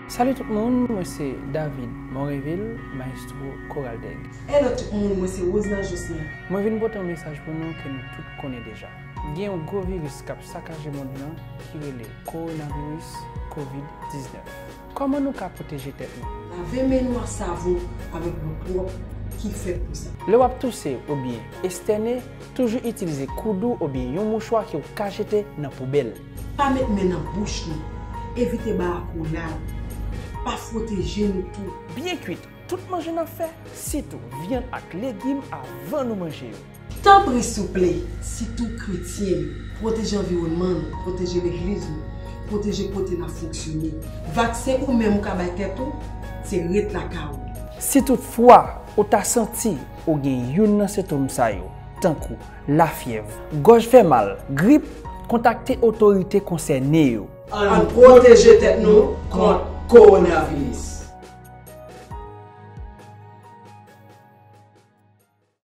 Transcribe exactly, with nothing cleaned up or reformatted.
Salut tout moun, mwen se David Morinville, maestro Koraldeg. Hello tout moun, mwen se Rosna Jocelyn. Mwen vin pote yon mesaj pou nou ke nou tout konnen deja. Gen yon gwo viris k ap sakaje mond lan ki rele kowonaviris kovid diznèf. Kòman nou ka pwoteje tèt nou? Lave men nou ak savon avèk dlo pwòp ki fèt pou sa. Lè w ap touse oubyen estène, toujou itilize koud ou oubyen yon mouchwa ke w ka jete nan poubèl. Pa met men nan bouch nou. Evite bay akolad. Pa fwote je nou tou. Byen kwit tout manje n ap fè, sitou vyann ak legim avan nou manje yo. Tanpri souple, sitou kretyen yo, pwoteje anviwònman nou, pwoteje legliz nou, pwoteje kote n ap fonksyone. Vaksen ou menm ou ka bay tèt ou, se ret lakay ou. Si toutfwa ou ta santi ou gen youn nan sentòm sa yo, tankou lafyèv, gòj fè mal, grip, kontakte otorite konsène yo. Ann pwoteje tèt nou kont kowonaviris.